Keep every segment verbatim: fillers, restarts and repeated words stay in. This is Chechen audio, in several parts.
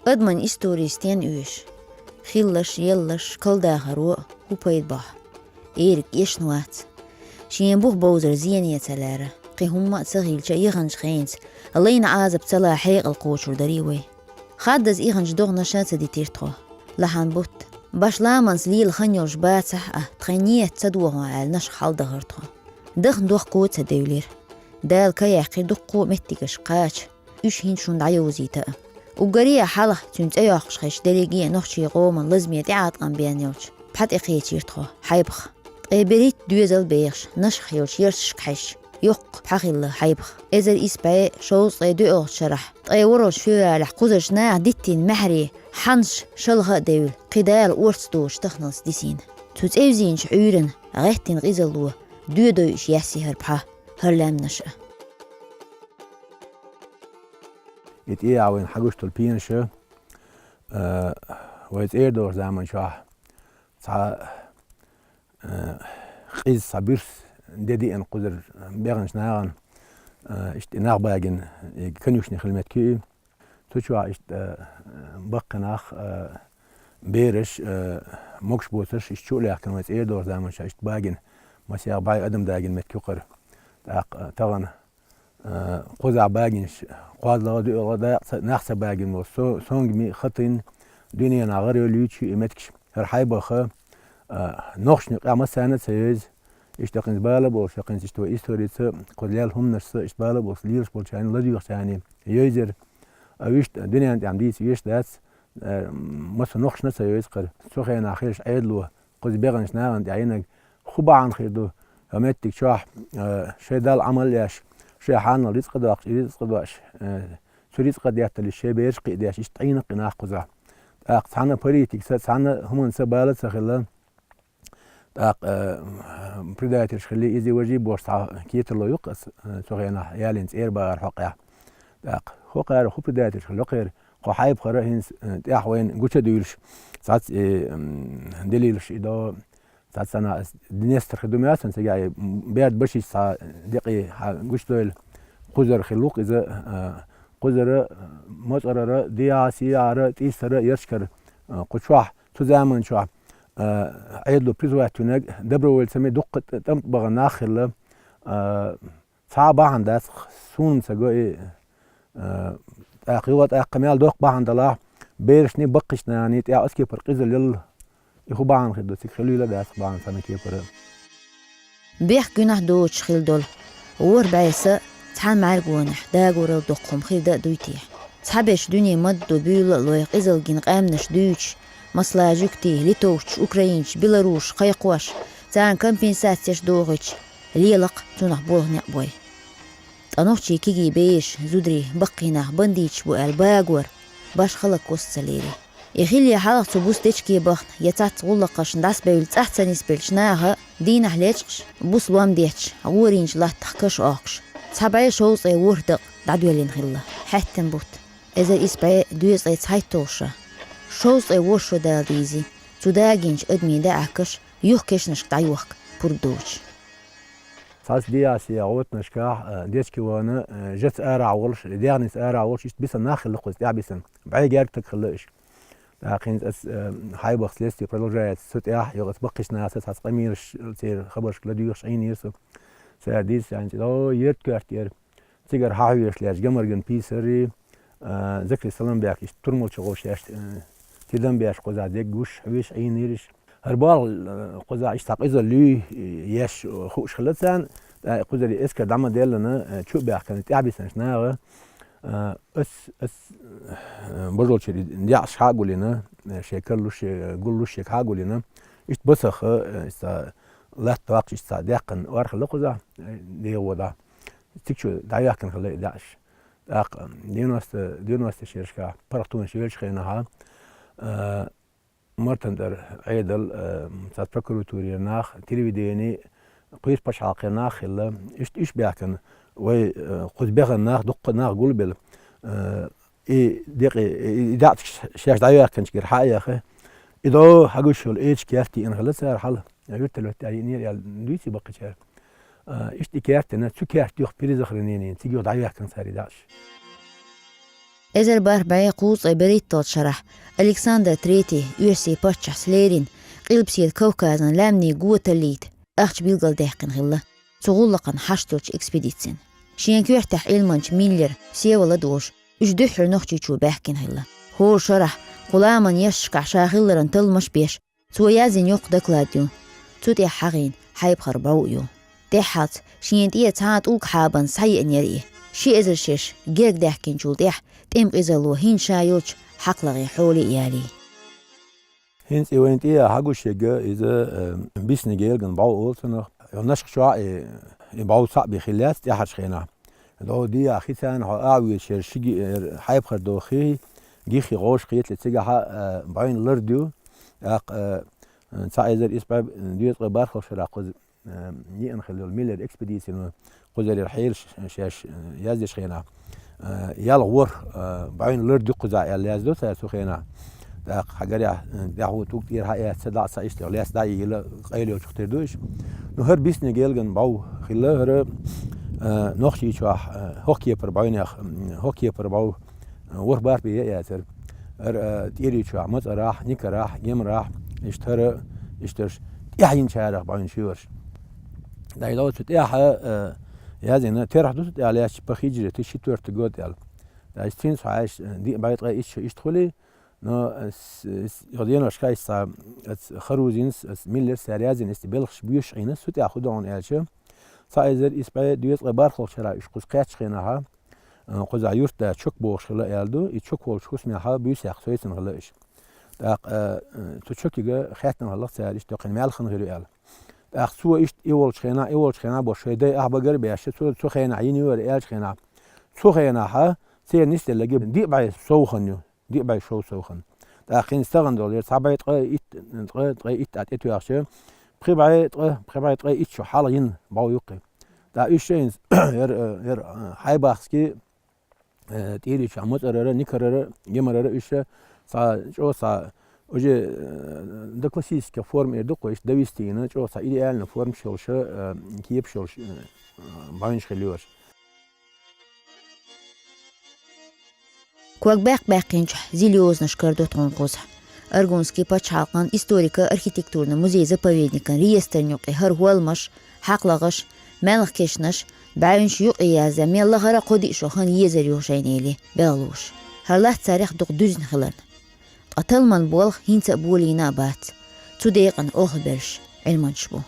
Адаман истори стен оьшу? Хилларш, елларш, калдахаро хӀун пайда бохьу? Эриг эшна вац. Шен бух бовзар зене ца лаьара, кхин хӀумма а ца хилча а, яханчу хенца лайна Ӏазап ца лан хьекъал кхочур дарий вай? Хаддаза иханчу догӀнаша ца дитира тхо. Лахьан бутт, баш ламанца лела хан йолуш бацахь а, тхайн нийят ца дохьо аьлла, нашха хьаладахара тхо. Дахна дохко а ца девлира. Дала ка яьккхира дуккха а меттигаш кхача, уьш хӀинца шуна дӀайовзийта а. Уггаре а хьалха цуьнан цӀе йоккхуш хезча, дерриге а нохчийн къоман лазаме тӀеӀаткъам бен йолчу пхьа тӀе кхечира тхо, Хьайбах. Ткъе берхӀитта доьзал бехаш, нашха йолчу ярташка хьаьжча, йоккха пхьа хилла Хьайбах. Эзар исс бӀе шовзткъе доьалгӀачу шарахь, ткъе ворхӀалгӀачу февралехь кхузарчу наха диттина маьхьарий хьанаш шалха а девлла, кхин Дала орца доцуш таханалц дисийна. Цу цӀе визийначу Ӏуьйранна гӀеттина къизалло доьдойуш яьсси хӀара пхьа, хӀара лаьмнаш а. И тӀе а вайна хьагуш долу пенаша, а, вай цӀера догӀучу заманчохь цхьа, а, къиза цхьа буьрса де диъна кхузара бехначу нахана, а, иштта и нах багина, и конюшни хила меттиг ю и. Цу чохь иштта, а, баккхий нах, а, бераш, а, могуш боцурш, иштта чу а лаьхкина вай цӀера догӀучу заманчохь иштта багина, масех бӀе адам дагийна меттиг ю кхара. ТӀаккха, а, тахана, а, кхузахь багийнаш кхозлагӀа, доьалгӀа дакъа ца, нах ца багийна волу со-, сонгами а хатийна, дуьненахь гӀара йолуьйтуш ю и меттигаш. ХӀара Хьайбах, а, нохчашна юкъахь массарна а ца йовза, иштта кхин бала болуш, кхин иштта вай историца кхуза лелла хӀуманашца иштта бала болуш лелаш болчарна, ладоьгӀучарна йовзира. А вуьшта дуьненна тӀехь дийца веш дац, а, массо нохчашна а ца йовза кхара. Цу хенахь хезаш Ӏедало кхуза бехначу нахана тӀехь йинарг хӀун бахьана хир ду, хӀара меттиг чохь, а, шайн Далла Ӏамал а еш, шайн хьанал рицкъа доккхуш, и рицкъа дош, а, цу рицкъа детталуш шайн бераш кхиадеш, иштта Ӏийна-кх и нах кхузахь. ТӀаккха цхьана политикаца, цхьана хӀуманца бала ца хилла. ТӀаккха, а, предательш хилла, иза важий бохуш цхьа кетарло ю-кх аса, а, цу хенахь ялийна цӀера бахаран хьокъехь. ТӀаккха хӀокхара хӀун предательш хилла, хӀокхара кху Хьайбахара хӀинца, а, тӀехь вайна гуча а дуьйлуш, цхьацца, э, м, делилаш и до, цхьацца ас Днестр хи ду моьтту сан цига, и берда башица цхьа декъий хьан гучудойла кхузара хилла ву-кх иза, а, кхузара, а, МоцӀарара, ДиӀа, СиӀара, ТӀийсара, Яршкара, а, кху чохь, цу заманчохь, а, Ӏедало призвать винарг, добровольцами дуккха тӀ-, тӀамтӀа бахана нах хилла, а, цхьа а бахьана дац-кх, суна ца го и, а, тӀаккха юха тӀаккха мел доккха бахьана далахь, берашний, баккхийчу наханий тӀехь оцу кепара къизалла елла, и хӀун бахьана хир ду, цига хилийла а дац-кх бахьана цхьана кепара. Бехк-гуьнахь доцуш хила долу ворхӀ бӀе са цхьана мӀаьргонехь дагорал доккху хӀума хир дан а дуй те? Цхьаберш дуьне мадду буьйла а лой, къизалла гина къаьмнаш дуьйцуш, масала, жуьгтий, литовцаш, украинцаш, белорусаш кхайкхош, царна компенсацеш дохуьйтуш, лела-кх цунах болх некъ бой. Ткъа нохчий кегий бераш, зударий, баккхий нах бандиташ бу аьлла багор баш хала кхосса ца лерий? И хиллехь хьалха цу буса дечиге бахна я цхьацца гӀуллакхашна дӀасабевлла цӀахь ца нисбеллачу наха дийнахь лечкъаш, буса лом детташ, гӀорийначу латтах каш оккхуш, цхьа бӀе шовзткъе ворхӀ дакъа дӀадоьллина хилла. Хьаьттина бутт, эзар исс бӀе дезткъе цхьайтталгӀа шо, шовзткъе ворхӀ шо дала дийзи, цу дагийначу адамийн даьӀахкаш юха кешнашка дӀайохка пурба доцуш. Цхьацца ДиӀа-СиӀа гӀотанашкахь, а, дечиге вахана, а, жаца арахь волуш, дегӀница арахь волуш, иштта бисина нах хилла кхуза, тӀаьхьа бисина. БӀе гергга стаг хилла уьш. ТӀаккха хӀинца аса, а, Хьайбах следствие продолжается, цу тӀехь юха аса баккхийчу нахаца цхьацца къамелаш, церан хабаршка ладуьйгӀуш Ӏийнера со. Цара дийцича, хӀинца, о, ерта коьрта яра. Цигара хьахьоьжуш лаьтташ Гамарган Писари, а, Закри Саламбек, иштта турмалчу гӀовш еш, а, тидам беш кхузахь деггуш, хьоьжуш Ӏийнийраш. ХӀара боху, а, кхузахь иштта цхьа къизалла юй, а, еш, а, хууш хилла царна, а, кхузара эскар дӀа ма деллана, а, чу а баьхкина, тӀаьхьа бисинчу наха, а, ас, ас, а, божалчуьра деӀаш хьа а гулйина, а, шайн карлуш, шайн гуллуш шега хьа а гулйина, иштта басахха, а, иштта латта ваккхаш, иштта цхьа даьккхина ор хилла кхузахь, а, дегӀо дӀа. Цига чу дӀайоьхкина хилла и деӀаш. ТӀаккха девяносто, девяносто шерашкахь паргӀатонаш йолчу хенахьа, а, Мартан тӀера Ӏедал, а, цхьацца прокуратурера нах, телевидени, кхуьйсу пачхьалкхера нах хилла. Иштта уьш баьхкина, вай, а, кхуза бехана нах, дуккха нах гулбелла. А, и декъе, и, и даьӀахкаш шаьш дӀайоьхкинчуьра хьа а яхи, и до хьагуш йолу эчиг керт йиъна хилла цара хьала. Вертолёт тӀа йиънера аьлла дуьйций баккхийчара. А, иштта и керт йина, цу керта юха перезахоронение йина, цига юха дӀаваьккхина цара и даьӀаш. Эзар бархӀ бӀе кхузткъе берхӀитталгӀача шарахь Александр Третий, оьрсийн паччахьас леррина Къилбаседа Кавказан лаьмнийн го таллийта ахча билгалдаьккхина хилла цу гӀуллакхана хьашт йолчу экспедицина. Шен коьртехь Ӏилманча Миллер Всеволод волуш, уьш дуьххьара Нохчийчу баьхкина хилла. ХӀора шарахь, кху ламан ешшашкахь ша хилларан талламаш а беш, цо яздина йоккха доклад ю. Цу тӀехь хьахийна Хьайбхар бӀов а ю. ТӀаьххьалц шена тӀера цхьа а тӀулг хьабан схьаеанера и. Ши эзар шераш герга даьхкинчул тӀаьхьа тӀеман къизалло хӀинца ша йолчу хьакхлагӀен хьоле а ялий. ХӀинца и вайна тӀе а хьагуш ерг иза, э, бисниг гелган бӀов олу цунах. Йо, Нашха чохь а и, и бӀов цхьаъ бен хилла яц тӀаьхьарчу хенахь. Догу дехьа хи царна хьо а вуьйцуш яра ши ги-, яра Хьайбхар дохий, гиххи гӀовш кхетале цигахь а, э, бӀойн лар ду. ТӀаккха, э, цхьа эзар исс бӀе доьзткъе бархӀалгӀа шарахь кхуза, э, йиъна хилла йолу Миллер экспедицина кхузара хьелаш шаьш, э, яздеш хенахь, э, ялх ворхӀ, э, бӀойн лар ду кхузахь аьлла яздо цара цу хенахь. ТӀаккха хьагарехь, э, тӀаьхьо тӀулг тӀера хьаэцна, дӀа а ца иштта, лаьцна дӀа а йиъна, къайле йолчух тера ду уьш. Ну, хӀара бисниг гелган бӀов хилла, хӀара, э, Нохчийчохь, э, хӀокху кепара бӀойнех, м, хӀокху кепара бӀов ворхӀ бархӀ бен яцара. ХӀара, а, ТӀерийчохь, МацӀарахь, Никарахь, Гемарахь, иштта хӀара, иштта тӀаьхьа йинчарах бӀойн шуьйраш. Дай лоцу тӀаьхьа, а, язйина, терахь ду цу тӀехь лаьтташ по хиджрати четвёртый год аьлла. Дай цуьнца хьаьжча, а, диъ бӀе ткъе итт шо иштта хуьлий, но, а, с-, с-, йо деношкахь иштта цхьа, а, Харузинс, а, Миллерс цара язйина, иштта белхаш боьшуш Ӏийна, цу тӀехь хӀун ду хьуна аьлча, цхьа эзар исс бӀе доьзткъе бархӀалгӀачу шарахь уьш кхуза кхаьччу хенахь, а, кхузахь юьртда чок бохуш хилла аьлла ду, и чок волчу хӀусамехь буьйсехь сойцина хилла уьш. ТӀаккха, а, цу чокига хаьттина хилла цара, иштта кхин мел хан хир ю аьлла. ТӀаккха цо иштта и волчу хенахь, и волчу хенахь бо шайн дай ахь багара а беш, цо цу хенахь йина ю аьлла аьллачу хенахь, цу хенахь церан нисделларг диъ бӀе сов хан ю, диъ бӀе шов сов хан. ТӀаккха хӀинца тахана долу яра цхьа бӀе ткъе итт, ткъе, ткъе итт а тӀетоьхча, пхи бӀе ткъе, пхи бӀе ткъе итт шо хьалха йина бӀов ю-кх и. ТӀаккха уьш шайна яра, яра, а, Хьайбахский, э, ТӀерийчохь МацӀарара, Никарара, Гемарара уьш цхьа чӀогӀа цхьа уже, э, до классических форм эр ду-кх, иштта довести йина, чӀогӀа цхьа идеальный формаш йолуш, э, кепаш йолуш, э, бӀойнаш хилла ю уьш. Ког баьккх-баьккхинчохь зил йозанаш карадо тхуна кхузахь. Аргунский пачхьалкхан историко-архитектурни музей-заповедникан реестран юкъе хӀара хӀолламаш, хьакхлагӀаш, маьлхан кешнаш, бӀаьвнаш юкъе язъян мел лахара а кхо-диъ шо хан езар ю шайнели белхалуш. ХӀара лац царех дукха дуьзна хиларна. Ткъа талламан болх хӀинца а болийна а бац. Цу декъана охьаберш Ӏилманчаш бу.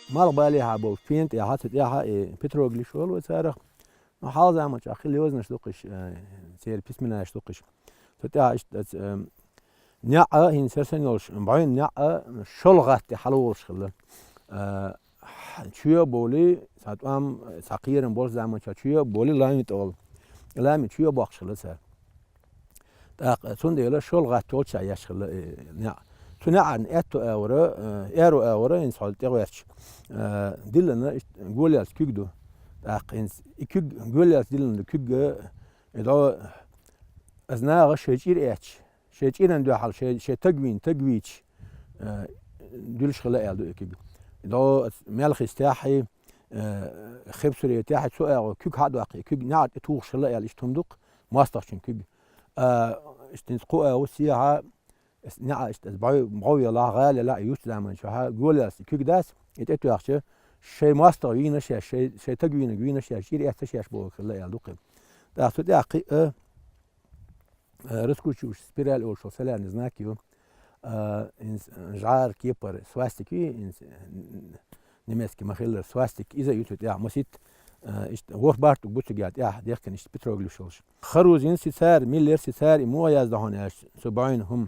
Малхбалехьа болу фен тӀехьа, цу тӀехьа и петроглифаш олу вай царах. Ну, хьалха заманчохь хилла йозанаш ду-кх уьш, э, церан письменаш ду-кх уьш. Цу тӀехь иштта, э, неӀ а, хӀинца хӀара санна йолуш, бӀойн неӀ а шолгӀа гӀатта тӀе хьалаволуш хилла. Э, чоь а бовлий, цхьа тӀом, цхьа кхерам болчу заманчохь чоь а бовлий, лами тӀе волу. Лами чоь а боккхуш хилла цара. ТӀаккха цундела шолгӀа гӀатта йолччохь еш хилла, э, неӀ. Цу неӀарна аьтту агӀора, э, аьрру агӀора, хӀинца хьо тӀегӀерташ, э, диллина иштта голъяьлла куьг ду. ТӀаккха хӀинца и куьг, голъяьлла диллина куьг, э, и дӀо, аса наха шайн чӀир эцча, шайн чӀиран дуьхьал шайн, шайн таг вийна, таг вийча, э, дуьллуш хилла аьлла ду и куьг. И дӀо аса мел хи стяхьий, э, хебсуре тяхьий цу агӀо куьг хьа а доккхий, куьг неӀарна тӀе тухуш хилла аьлла, иштта хӀума ду-кх, мостагӀчун куьг. А, иштта хӀинца кху агӀо сехьа, аса неӀа иштта аса бӀов, бӀов елахь, гӀала елахь, и юьртан заманчохь, голъяьлла и куьг дац, и тӀетоьхча, шайн мостагӀа вийна шаьш, шайн, шайн таг вийнарг вийна шаьш, чӀир эцна шаьш бохург хилла аьлла ду-кх. ТӀаккха цу тӀехь кхин а, э, раскручивающийся спираль олуш солярный знак ю. Э, хӀинца, э, жӀара кепара свастик ю, хӀинца, э, немецкий ма-хиллара свастик, иза ю цу тӀехь, масийтта, э, иштта ворхӀ-бархӀ тӀулг бу цигахь тӀехь дехкина иштта петроглифаш йолуш. Харузинс и цара, Миллерс и цара и муха яздо хьуна аьлча, цу бӀойн хӀума.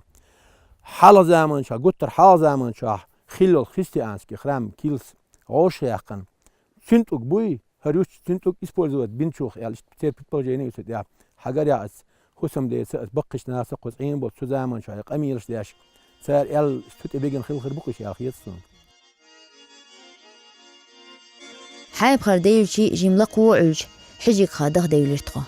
Хьалха заманчохь, гуттар хьалха заманчохь хилла йолу христианский храм килс гӀовшах яьккхина. Цуьнан тӀулг буй, хӀара юьртахь цуьнан тӀулг использовать бинчух аьлла, иштта церан предположение ю цу тӀехь. Хьагарехь аса хӀусамдеца, аса баккхийчу нахаца кхуза Ӏийна болчу цу заманчохь и къамелаш деш, цара аьлла, цу тӀе бегина хилла хир бу-кх уьш аьлла хета суна. Хьайбхар девлча жимма лакхо а Ӏуьллуш, Хьижигха даха девлира тхо.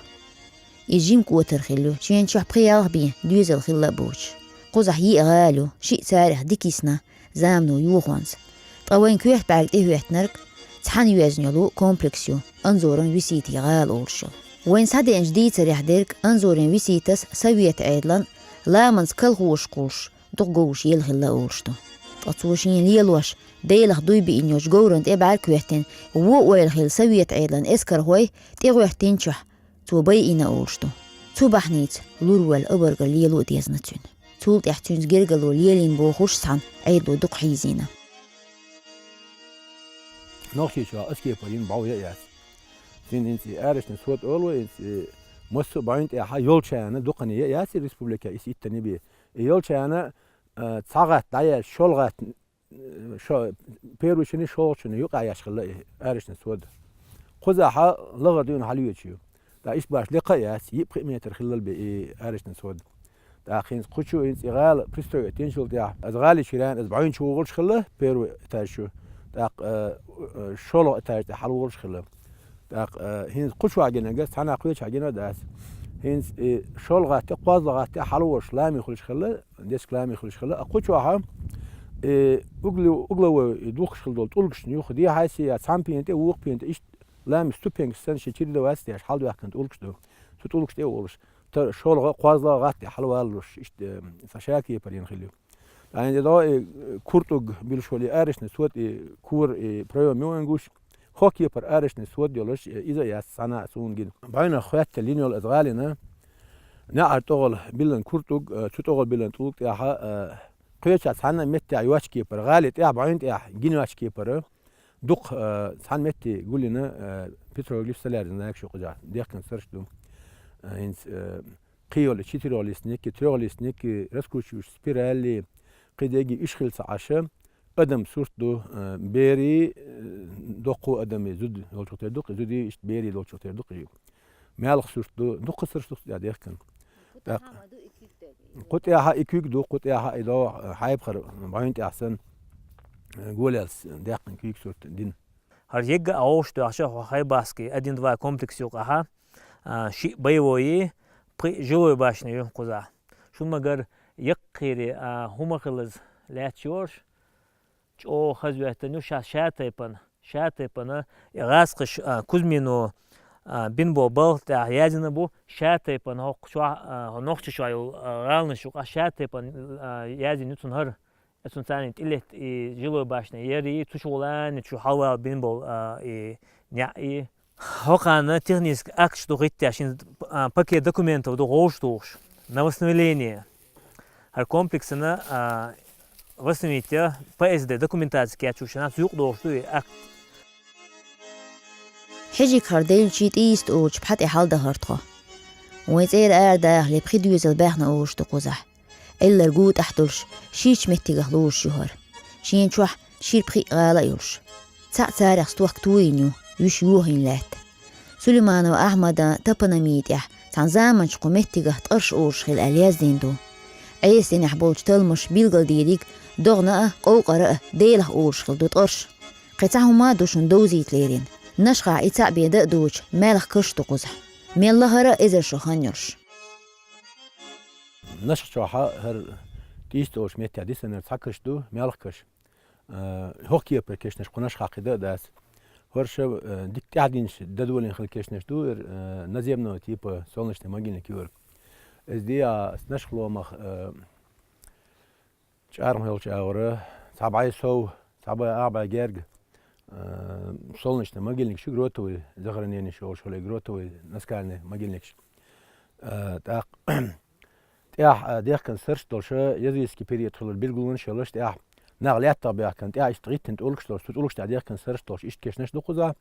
Иза жимма кӀотар хилла ю, шена чохь пхи-ялх бен доьзал хилла а боцуш. Кхузахь йиъ гӀала ю, шиъ царех дика йисна замано йохонца. Ткъа вайн коьрта бӀаьрга тӀехӀоьттинарг цхьана йоьзна йолу комплекс ю, Анзоран Виситин гӀала олуш йолу. Вайн схьадеанчу дийцарехь дерг Анзоран Виситас Совет Ӏедалан ламанца колхозашкахула дукха говш елла хилла олуш ду. Ткъа цо шена лелош, Делах дуй биъна йолчу говрана тӀе бӀаьрг хӀоьттина, вон ойла хилла Совет Ӏедалан эскархой тӀегӀоьттинчохь, цо байина олуш ду. Цу бахьаница лур волу обаргар лело а дезна цуьнан. Цул тӀаьхьа цуьнца гергарло лелийна бохуш цхьана Ӏедало дукха хьийзийна. Нохчийчохь аса кепара йина бӀов ян яц. Цуьнан хӀинца и арашна сот олу, хӀинца и массо а бӀовна тӀехь йолчарна дукхана ян яц и республика, и иттанна бен. И йолчарна, а, цхьа гӀатта дӀаяьлча, шолгӀатта шо-, первый шина, шолгӀачу шина юкъа еш хилла и арашна сод. Кхузахь лахара дуьйна хьалаоьцуш ю. ТӀаккха иштта баш лекха а яц, йиъ-пхиъ метр хиллал бен и арашна сод. ТӀаккха хӀинца кху чу хӀинца и гӀала пристроить йинчул тӀаьхьа, аса гӀали чу йина, аса бӀовна чу вогӀуш хилла первый этаж чу. ТӀаккха, э, э, шолгӀа этаж тӀе хьалавогӀуш хилла. ТӀаккха, э, хӀинца кху чохь гинарг цхьана кхечахь гина а дац. ХӀинца и шолгӀа гӀатта, кхозлагӀа гӀатта хьалавогӀуш лами хуьлуш хилла, дечиг лами хуьлуш хилла. А кху чохь, э, углу-, угловой и духкуш хилла долу тӀулгашна юха дехьа-сехьа, цхьана пена тӀе, вукху пена тӀе, иштта лами ступенькаш санна ши чирда вац деш, хьалаваьккхина тӀулгаш ду. Цу тӀулгаш тӀе а волуш, тара шолгӀа, кхозлагӀа гӀатта хьалаваллалуш, иштта, э, цхьа шакепар йина хилла ю. ТӀаккха хӀинца и догӀу и куртӀуг билуш волу и арашна сод, и кора, и проем ю вайн гуш, хӀокху кепара арашна сод йолуш, иза а яц цхьана а суна гина. БӀаьвнах хӀоьттина йина йолу аса гӀалина, неӀара тӀогӀал биллина куртӀуг, цу тӀогӀал биллина тӀулг тӀехь, кхечахь цхьана а меттехь йоцчу кепара, гӀали тӀехь, бӀаьвна тӀехь гина йоцчу кепара, дукха, цхьана метте гулйина, петроглиф столярный знак ю кхузахь, дехкина сарш ду. ХӀинца, кхин йолу четырёхлистник, трёхлистник, раскручивающий спирали, кхидерг уьш хилла ца Ӏаш, адам сурт ду, э, берий, э, доккхо адамий зуда йолчух тера ду-кх, зудий иштта берий долчух тера ду-кх и. Малх сурт ду, дуккха сурт ду-кх цу тӀехь дехкина. Кху тӀехь а и куьг ду, кху тӀехь а и догӀу, э, хьайбахара бӀаьвна тӀехь санна, э, голелц дехкина куьйг сурт дина. ХӀара егга а вовшах доьхча, хьо Хайбахский один-два комплекс юкъахь, а, шиъ боевой, пхиъ жилой башня ю кхузахь. Шуна ма-гарра, яккхийре, а, хӀума хилаза лаьтташ йоруш, чӀогӀа хаза хӀоьттина ю, ша, ша тайпана, ша тайпана, и гӀазкхаша, а, Кузьмино, а, бина бо балха тӀехь яздина бу, ша тайпана хӀокху чохь, а, хӀо Нохчийчохь йолу, а, гӀаланаш юкъахь ша тайпана, а, яздина ю цунна хӀара. Цунна царна тӀелетта и жилой башня ярий, цу чу гӀулани чу хьалавала бина болу, а, и неӀ и. ХӀокхарна технический акташ ду хӀиттеш, шин, а, пакет документов ду гӀовш тухуш. На восстановление. ХӀара комплексана, а, восстановить я, П С Д документаци кечйина, цу юкъа дохуш ду и акт. Хьежиг хӀара девлчий тӀийста олучу пхьа тӀе хьаладахара тхо. Вайн цӀера арадахале пхи доьзал баьхна олуш ду кхузахь. Эллар гу тӀехь долуш, ширачу меттигах лоруш ю хӀара. Шена чохь шира-пхиъ гӀала а йолуш. Цхьаъ царех стохка туйина ю, вуьш йохийна лаьтта. Сулейманов Ахьмадан топонимия тӀехь цхьана заманчохь кху меттигах ТӀарш олуш хилла аьлла яздина ду. Ӏеса динехь болчу талмаша билгалдийриг догӀна а, къовкъара а Делах олуш хилла ду ТӀарш. Кхин цхьа хӀума а ду шуна довзийта лерина. Нашхахь и цхьаъ бен дан а доцуш, маьлхан каш ду кхузахь. Мел лахара а эзар шо хан йолуш. Нашха чохь хӀара тӀийста олучу меттехь дисинарг цхьа каш ду, маьлхан каш. Э, хӀокху кепара кешнаш кху Нашхахь кхин дан а дац. ХӀорш, э, дика тӀаьхьадинчу дадолин хилла кешнаш ду, э, наземного типа солнечный могильник ю хӀара. Иза де а, ас Нашха ломах, э, чӀархьама йолчу агӀора, цхьа бӀе сов, цхьа бӀе, а бӀе герга, э, солнечный могильник шу, гротовый захоронение шу олуш хилла, гротовый наскальный могильник шу. Э, тӀаккха тӀехь, э, дехкина сарш долуш, языческий период хилар билгалонаш йолуш тӀехь, нах лаьттах баьхкина, тӀехь иштта гӀиттина тӀулгаш долуш, цу тӀулгаш тӀехь дехкина сарш долуш, иштта кешнаш ду кхуза.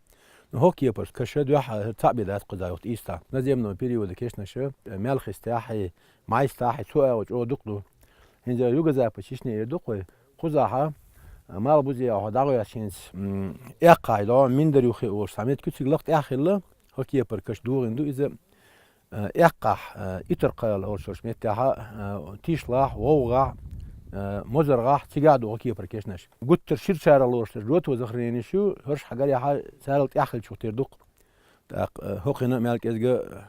Ну, хӀокху кепарца каша дуьхьа, э, цхьаъ бен дац кхуза юха тӀийста. Наземного периода кешнаш, э, маьлхистехь, маьстехь, цу агӀор чӀогӀа дукха ду. ХӀинца юго-запад Чечне эр ду-кх вай. Кхузахь, э, малх бузехь дӀагӀоьртича хӀинца, м, эккхахь догӀу, Миндар юххе олуш цхьа меттиг ю, цига лакха тӀехь хилла, хӀокху кепара каша догӀийна ду иза. Э, эккхахь, э, Итар-Кхайла олуш йолчу меттехь, э, Тишлахь, ВовгӀахь, э, МозаргӀахь, цигахь ду хӀокху кепара кешнаш. Гуттар ширачарах лоруш дерш гротовый захороненеш ю, хӀорш хьагарехь царал тӀаьхьа хиллачух тера ду-кх. ТӀаккха, э, хӀокхуьнан а мел кӀезга,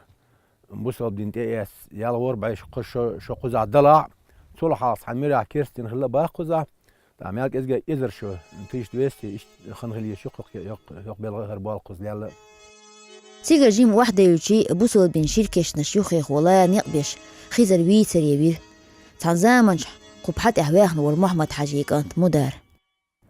э, бусалба дин тӀеэцна, ялхор бӀе шо, кхо шо, шо кхузахь далахь, Цул хьалха цхьан мирехь керстина хилла бах кхузахь, тӀаккха мел кӀезга эзар шо, тысяча двести, иштта хан хилийша юкъ, юкъ, юкъ белгӀа хӀара болх кхуза лелла. Цигара жима охьадевлчий, бусалба дин шира кешнаш юххехула некъ беш, Хизар вийцаре вира. Цхьана заманчохь кху пхьа тӀехь ваьхна волу Мухьаммад-Хьаьжин кӀант Мудар.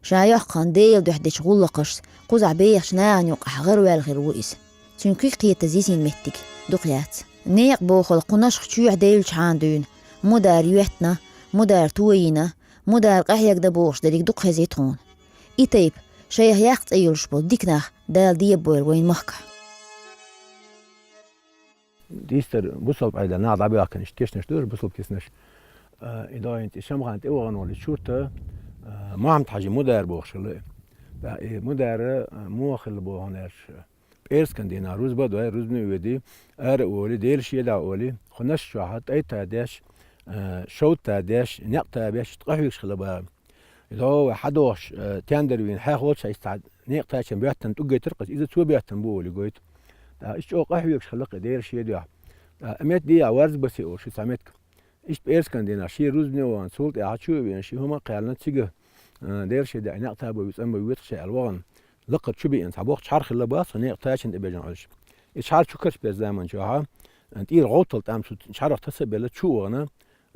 Ша йоккха хан Делан дуьхьа дечу гӀуллакхашца кхузахь бехачу нахана юкъахь гӀараваьлла хир ву иза. Цуьнан куьг кхетаза йисина меттиг дукха яц. Некъ бохал кху Нашха чоьхьа девллачхьана дуьйна, Мудар йоьттина, Мудар тойина, Мудар къахьегна бохуш дерриг дукха хезий тхуна. И тайпа, шайх яккха цӀе йолуш болу дика нах Дала дебабойла вайн махкахь. Дистар бусалба Ӏедал нах дӀабоьхкина иштта кешнаш ду, бусалба кешнаш. А, и дойнца, и Шамхана тӀе вахана волу чурта, а, Мухьаммад-Хьаьжин Мудар бохуш хилла. ТӀаккха и Мудар, а, муха хилла боху аьлча, пӀераскан дийнахь рузба а дой, рузбане а воьдий, ара а волий, Делан шен дуьхьа а олий, кху Нашха чохь тӀайта деш, а, шовда деш, некъ табеш, къахьоьгуш хилла бара. Иза вай хьадохуш, э, тендер вийна, хьехоча иза цхьа некъа тачам боьттина тӀулг гайтира-кх, иза цо боьттина бу олий гойту. ТӀаккха иза чӀогӀа къахьоьгуш хилла-кх и Делан шен дуьхьа. ТӀаккха и метта дехьа Варзбасе олу ши цхьа меттиг. Иштта пӀераскан дийнахь шен рузбане а вахана, цул тӀаьхьа чу а веана, шен хӀума а кхаьллина, цига, э, Делан шен дуьхьа некъ таба вуьйцу, амма вуьйцу ша аьлла вахана. Лакхара чу беана цхьа боху чхьар хилла бац, цо некъа тачам тӀе бежана Ӏуьллуш. И чхьар чу карчабеш заман чохь, э, тӀера гӀовттал тӀам цу чхьарах таса а белла, чу а вахана,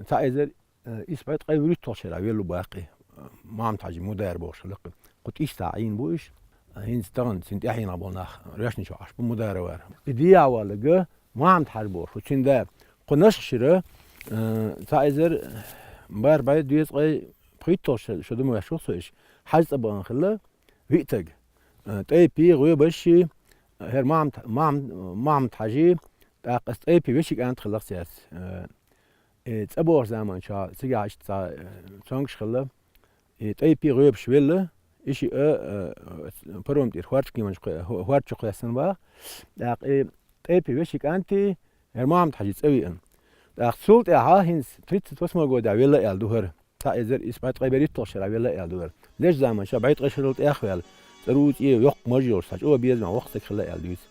цхьа эзар Э, исс бӀе ткъе вуьрхӀитталгӀачу шарахь велла баккхий, э, Мухьаммад-Хьаьжин Мудар бохуш хилла-кх. Кху тӀийсса Ӏийна бу уьш, э, хӀинца тахана цуьнан тӀаьхьенах болу нах роьшначохь Ӏаш бу Мудар а вара. И дехьа валларг Мухьаммад-Хьаьжа бохуш ву цуьнан да. Кху Нашха шира, э, цхьа эзар бархӀ бӀе дезткъе пхийтталгӀачу шо ду ма ваьш ву со иштта, Хьаьжа цӀа бахана хилла виъ стаг. Э, тӀайпий, гӀоьбашший, хӀара Мухьаммад, Мухьаммад, Мухьаммад-Хьаьжий, тӀаккха аса тӀайпий вешин кӀант хилла-кх цаьрца. Э, И цӀа бохучу заманчохь цигахь иштта цхьа, э, цомгуш хилла. И тӀайпий, гӀоьбаш велла, и шиъ, э, э, паром тӀера хӀордчу кеманчу кхе-, хӀо-, хӀорд чу кхоьссина баха. ТӀаккха и тӀайпий вешин кӀантий, хӀара Мухьаммад-Хьаьжин цӀа веана. ТӀаккха цул тӀаьхьа хӀинца тридцать восьмой годехь велла аьлла ду хӀара. Цхьа эзар исс бӀе ткъе берхӀитталгӀачу шарахь велла аьлла ду хӀара. Леш заманчохь бӀе ткъе шарал тӀехваьлла, цӀера цӀе йоккха маж йолуш, цхьа чӀогӀа безамехь воккха стаг хилла аьлла дуьйцу.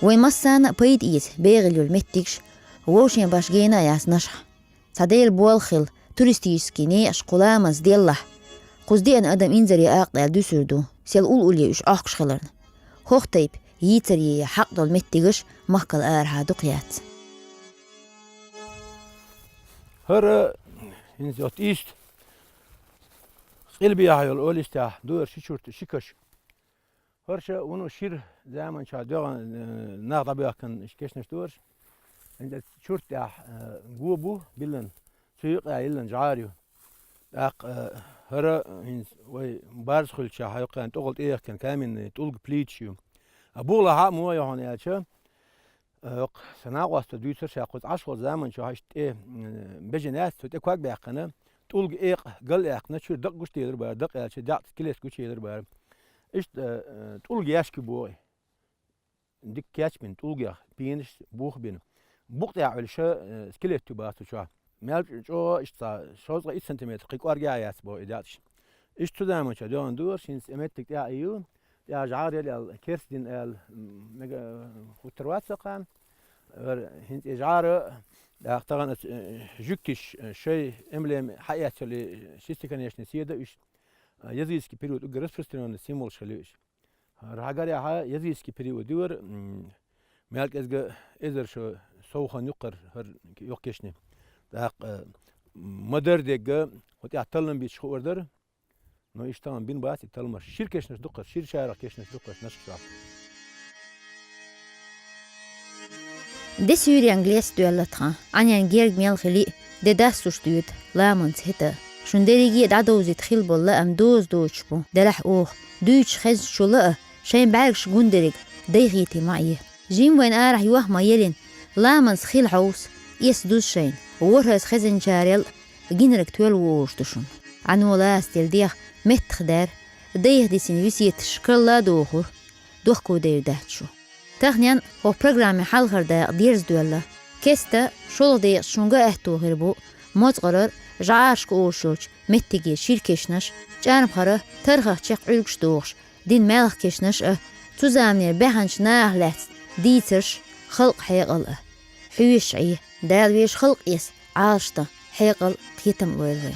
Вайн массарна а пайда эца бегӀийла йолу меттигаш вовшийн башха гена а яц Нашхахь. Цхьа Делан болх хилла, туристический некъаш кху ламанца деллахь, кхуза деана адам инзаре акъ даьлла дуьсур ду, сел ул-улле уьш Ӏохкуш хиларна. ХӀокху тайпа йийцаре ян хьакъ долу меттигаш махкал арахьа дукха яц. ХӀара, хӀинца йотта иштта, къилбехьа йолу олистехь дора ши чурт, ши каш. ХӀорш вуно шира заманчохь доьгӀна, э, нах дӀабоьхкина кешнаш дора. ХӀинца чурт тӀехь, э, го бу биллина, цу юкъа йиллина жӀара ю. ТӀаккха, э, хӀара, э, хӀинца вай барз хуьлучохь хьайкхина тӀехула тӀеяхкина каменный тӀулга плиташ ю. А бухалахь а муха ю хьуна аьлча, Э, кх-, сан накъосташа дуьйцура ша кхуза Ӏаш волчу заманчохь иштта тӀе, м, бежана яц, цу тӀе ког баьккхина, тӀулга экъа гал а яьккхина, чуьра дакъа гучуделира бара, дакъа аьлча, даьӀахк, скелет гучуелира бара. Иштта, э, тӀулга яьшки боху и. Дика кечбина тӀулгех, пенаш бух бина. Букъа тӀехь Ӏуьллуш, э, скелет ю баха цу чохь. Мел чӀ-, чӀогӀа иштта цхьа шовзткъе итт сантиметр кхин кӀоргехь а яц боху и даьӀахкаш. Иштта цу заманчохь доьгӀна дора, хӀинца и меттиг тӀехь а ю, тӀехь жӀара яла аьлла, керста дина аьлла, м, мега, э, хӀуттур вац со кхана. Вара хӀинца и жӀара, тӀаккха тахана, э, жуьгтиш, э, шай эмблема хьаэцчале, шестиконечный седа уьш, э, языческий период уггар распространённый символаш хилла уьш. ХӀара хьагарехьа языческий период ю вара, м, мел кӀезга эзар шо сов хан юккъара хӀара йоккха кешни. ТӀаккха, э, ма-дарра дегга, хӀу тӀехь таллам бича хуур дара. Но иштта тахана бина бац и талламаш. Шира кешнаш дукхаш, шира шарах кешнаш дукхаш Нашха чохь. Де суьйренга леста доьлла тхан, Ӏаьнен герга мел хили, де дассуш доьду, ламанца хӀета. Шун дерриге а дӀадовзийта хила болу лаам доза доцуш бу, делахь оха, дуьйцуш хезначу ла а, шайн бӀаьргаш гун дерриг дайхийта ма Ӏе. Жимма вайна арахь йохма елина, ламанца хила хьовса, эс дуза шайна, ворхӀаза хезначарел а гинарг тоьлла вогӀуш ду шуна. Ӏано лаца делла дегӀ меттах даьрра, дайх дисина весеташ карла а дохура, дохко девр дац шу. Таханен хӀокху программин хьалхара дакъа дерза доьлла. Кеста шолгӀа декъашка шуна ган аьтто хир бу моцкъарара, жӀарашка олуш йолчу меттиге шира кешнаш, чӀармхара, тархах чекх Ӏуьлгаш дохуш, дина маьлхан кешнаш а, цу заманера баьхначу нахах лаьцна дийцарш, халкъан хьекъал а. Хьоьжуш Ӏе, Дала вешан халкъ эца, Ӏалашда, хьекъал, кхетам лойла вай.